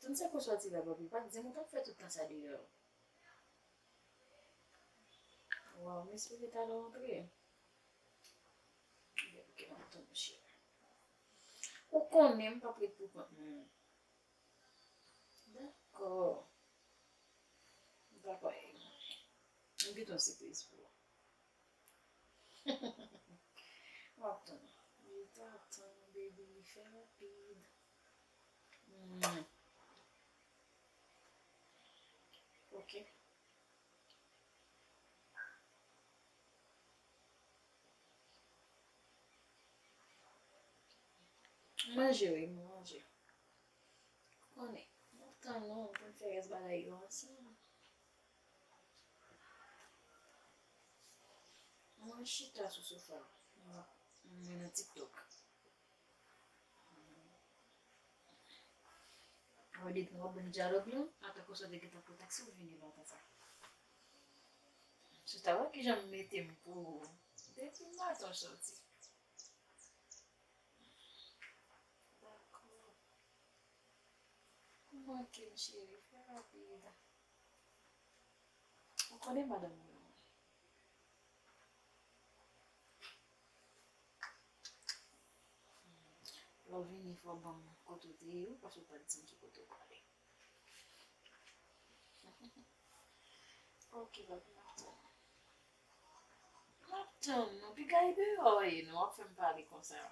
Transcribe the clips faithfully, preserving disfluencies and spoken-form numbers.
Konn sa k ou sòti la, papi, pa t di m ou t ap fè tout tan sa deyò. Waw, m espere talè w antre. Gade ki nan tan, monchè. Ou konnen m p ap ret pou kont mwen. Dakò. Dakò, e, m gen yon sipriz pou ou. W ap tann. Rete ap tann, baby, fè rapid. Mm. Ok. Manje, wi, manje. Konnen, m ap tann nou pou n fè rès bagay yo ansanm. Mwen chita sou sofa, mwen nan TikTok. Mwen depi w ap ban m dyalòg lan, atanke w sot gentan pran taksi, w vini la konsa. Si w ta wè kijan m mete m pou ou. Depi maten w soti. Dakò. Ou manke m, cheri, fè rapid. Ou konnen madanm mwen. Lè w vini, fò w ban m kote w te ye, wi, paske w pa t di m ki kote w prale. Ok, papi, m ap tann. M ap tann nou. Piga e deyò ye, non, w ap fè m pale konsa.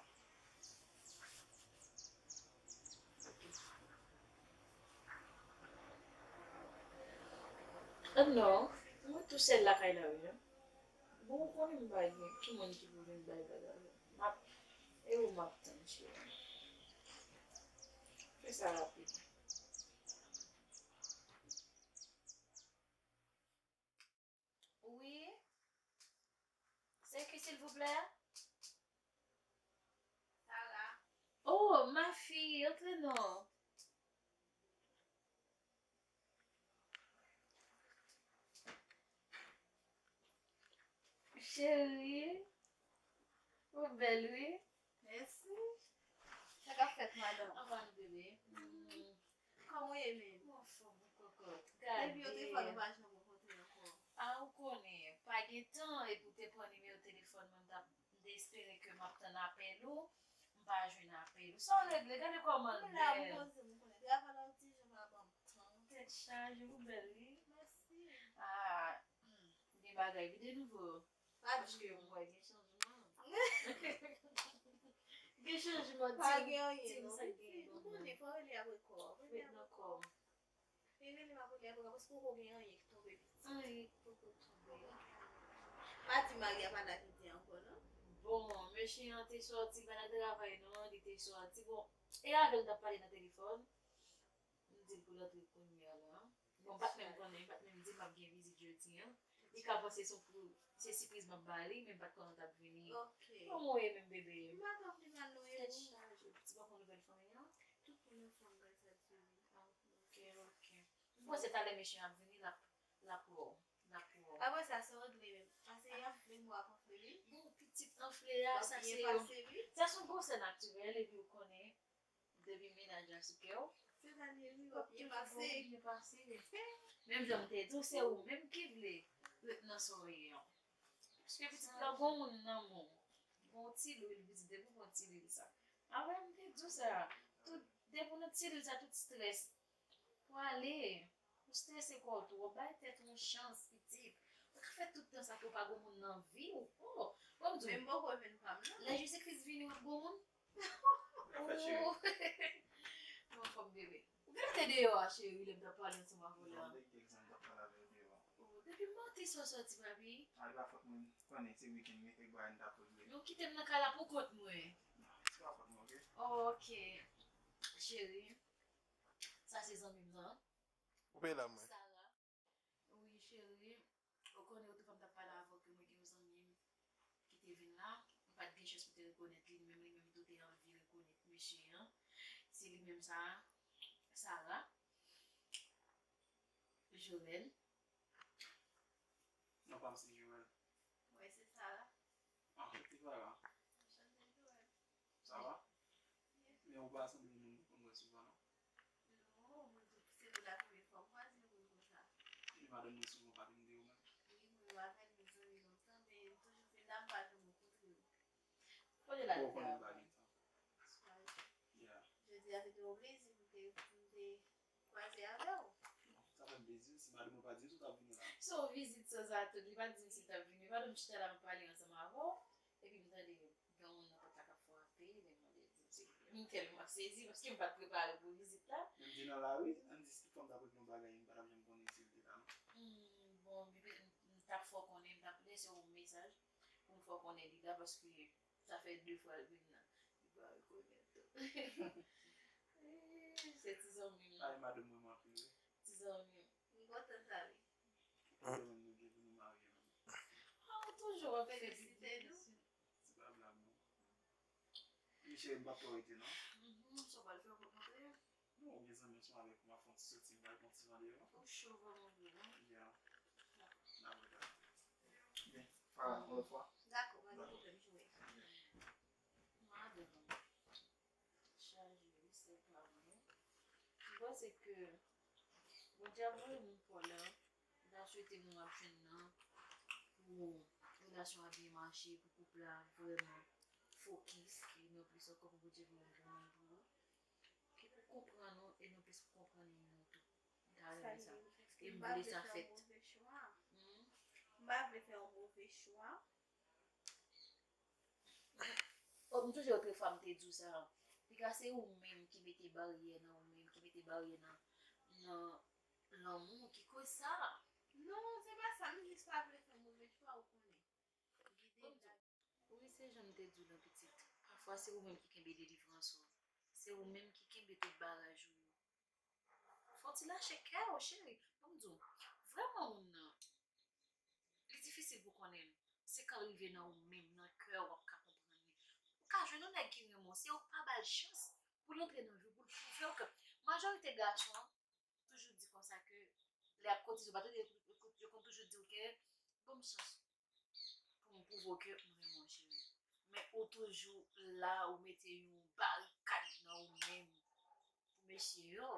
Ah non, mwen tou sèl lakay la, wi, non. Bon, ou konnen m pa gen ki moun ki pou vin bay bagay la. M ap, e ou m ap tann, cheri. Fè sa rapid. Wi. C'est qui, s'il vous plaît? Sarah. Oh, ma fille, entre non. Cheri, ou bèl, wi. Mèsi. Sa k ap fèt, madanm? Anvan nou, bebe. Mm. Kòman w ye menm? Mwen anfòm, wi, kòkòt. Depi yon telefòn ou pa janm rankontre ankò. A, ou konnen, pa gen tan, epi w te pran nimewo telefòn mwen, m t ap, m te espere ke m ap tann apèl ou, m pa jwenn apèl ou. Sa w regle? Gade kòman l bèl. Mwen la, m poze m, ou konnen. Travay la, ou ti jan pa ban m tan. Tèt chaje, ou bèl, wi. Mèsi. A, hmm, gen bagay, wi, de nouvo. Pa di non. Paske m wè gen chanjman. Gen chanjman, pa gen anyen non. Sa gen, ou konnen, fò rele apre kò. Ret nan kò. E rele m ap rele apre kò, paske poko gen anyen ki tonbe pitit. Anyen ki poko tonbe. Pa di Maria pa la jodi ankò non. Bon, mesye an te sòti, pa nan travay non, li te sòti. Bon, e avè l t ap pale nan telefòn. M di l pou l antre kounye a la. Bon, m pa t menm konnen, m pa t menm di l m ap gen vizit jodi an. Li ka panse se pou, se sipriz m ap ba li, men m pa t konnen w t ap vini. Ok. Kòman w ye menm, bebe? M pa twò pi mal non, e ou? Tèt chaje. Ti pa pran nouvèl fanmi an? Tout moun anfòm, gras a Dye, wi. A, ok, ok. M panse talè mesye an ap vini, l ap, l ap wè w. L ap wè w. Apre sa, se regle menm. Pase y ap vle, mwen ap anfle, wi. Bon, pitit anfle a, sa se yon, sa se yon gwosè natirèl, epi w konnen, depi mennaj la sou kè w, w ap toujou byen pase. Menm jan m te di w, se ou menm ki vle ret nan sa w ye an. Paske pitit la gon moun nan men w. Gon ti lwil, pitit, depi w pran ti lwil sa. A wi, m te di w sa. Tout, depi w nan ti lwil sa, tout strès prale. Ou strese kò w tou, w ap bay tèt ou yon chans, pitit. Ou ka fè tout tan sa ke w pa gon moun nan vi w. Oh, bon, m di w, menm poko jwenn pa m non. Lè Jezi Kris vini, w ap gon moun. Ou, mwen fòk bebe. Ou genlè te deyò a, cheri, lè m t ap pale ansanm avè w la. Non, de ki egzanp m t ap pale avè w deyò a? Oh, depi maten sa w sòti, papi. A, e pa fòt mwen, konnen se wikenn, gen kèk bagay m t ap regle. Non, kite m nan kay la pou kont mwen. Non, se pa fòt mwen, ok? Oh, ok. Cheri, sa se zanmi m nan. Ou peye la, mwen. Sarah. Wi, cheri. Ou konnen, otoufwa m t ap pale avè w ke mwen gen yon zanmi m ki te vin la. M pa t gen chans pou te rekonèt li, li menm, li menm tou te anvi rekonèt mesye an. Se li menm sa, Sarah. Joël. Non, pa m se Joël. Mwen se Sarah. Anchante, Sarah. Anchante, Joël. Sa va? Byen. Men ou pa sanble moun nou konn wè souvan, non? Non, mwen Madanm mwen souvan pa vin de ou menm? Wi, mwen avè l, nou zanmi lontan, men m toujou vin la, m pa janm rankontre l. Kote l abite? Ou konnen m pa gen tan. Swa. Yeah. Jodi a se te yon plezi pou te, pou te kwaze avè w. Sa fè m plezi, si madanm mwen pa di m si w t ap vini la. Se yon vizit sanzatann, li pa t di m si l t ap vini, li pa t di m chita la m pale ansanm avè w, epi m tande gen yon moun nan pòt la k ap frape, epi m mande di m se ki moun, m tèlman sezi paske m pa t prepare pou vizit la. Men m te nan lari, ann di si fanm t ap regle yon bagay, m pa t ap janm konnen si l te la non. Hmm, bon, m, m t ap fè w konnen, m t ap lese w mesaj pou m fè w konnen li la paske sa fè de fwa l vin nan. Li pa rekonèt ou. Eh, se ti zanmi m nan. Ay, madanm mwen anpil, wi. Ti zanmi m. M kontan sa, wi. Ki pwoblèm nou gen pou nou marye menm? Ah, ou toujou ap fè piblisite. Se pa blag, non. Wi, cheri, m p ap twò rete, non. Mhm, sa w pral fè, w pral montre? Non, ou gen zanmi ansanm avèk ou, m ap fè yon ti soti, m pral pran ti van deyò. Ou cho vrèman vre, non? Yeah. N ap wè tande. Byen, Farah, yon lòt fwa. Dakò, pa gen pwoblèm, jwe. Madanm. Chaje wi, se pa mwen. M panse ke Bondye ap voye moun pa w la. M ta swete moun w ap jwenn nan pou relasyon an byen mache, pou koup la vrèman fokis, ke nan plis ankò pou Bondye voye yon bon moun pou ou, ki pou konprann ou e nan plis pou konprann youn lòt tou. M ta renmen sa. E m vle sa fèt. Hmm? M pa vle fè yon move chwa. Oh, m sonje otrefwa m te di w sa. Piga se ou menm ki mete baryè nan ou menm, ki mete baryè nan, nan lanmou, ki koz sa. Non, se pa sa, m jis pa vle fè move chwa, ou konnen. Gide m la. Wi, se jan m te di w lan pitit. Pafwa, se ou menm ki kenbe delivrans ou. Se ou menm ki kenbe tout baraj ou yo. Fò w ti lache kè w, cheri. Ban m di w, vrèman moun nan, li difisil pou konnen l. Se kan l rive nan ou menm, nan kè w, w ap ka konprann li. Ou ka jwenn yon nèg ki renmen w, se ou k pa ba l chans pou l antre nan vi w, pou l pwouve w ke majorite gason an toujou di konsa ke lè y ap kotize, w pa tande yo, yo konn toujou di w ke ban m chans pou m pwouve w ke m renmen w, cheri. Men ou toujou la, ou mete yon barikad nan ou menm pou mesye yo.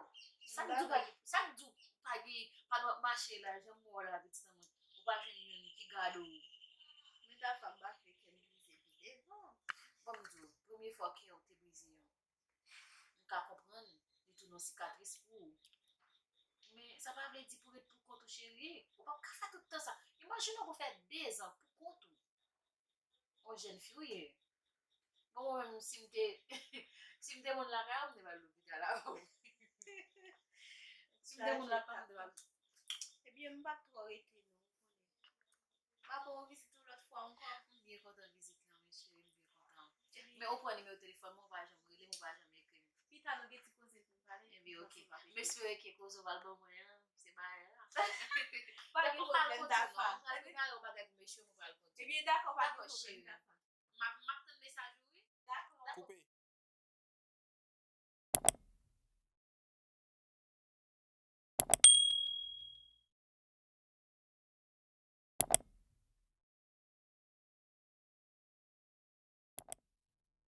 Sa k di w pa gen, sa k di w pa gen, pa dwe ap mache la, jan m wè w la, pitit an mwen. Ou pa jwenn youn ki gade w. Men ta fè m pa fè kè m brize pi devan. Ban m di w, premye fwa kè w te brize an. M ka konprann, li tounen yon sikatris pou ou. Men sa pa vle di pou ret pou kont ou, cheri. Ou p ap ka fè tout tan sa. Imajine w pou fè dezan pou kont ou. Yon jèn fi w ye. Bon, mwen menm, si m te, si m te moun lakay ou, m te pral lopital avè w. Si m te moun lakay ou, m te pral. Ebyen, m p ap twò rete non, ou konnen. M ap ban w vizit yon lòt fwa ankò. M byen kontan vizit lan, mesye, m byen kontan. Men ou pran nimewo telefòn mwen, ou pa janm rele m, ou pa janm ekri m. Pita nou gen ti koze pou n pale. Ebyen, oke. M espere ke koze w pral ban mwen an, se bagay la. Pa gen pwoblèm, Tafa. M pral prepare yon bagay pou mesye, mwen pral konte. Ebyen, dakò, pa gen pwoblèm, Tafa. M ap, m ap tann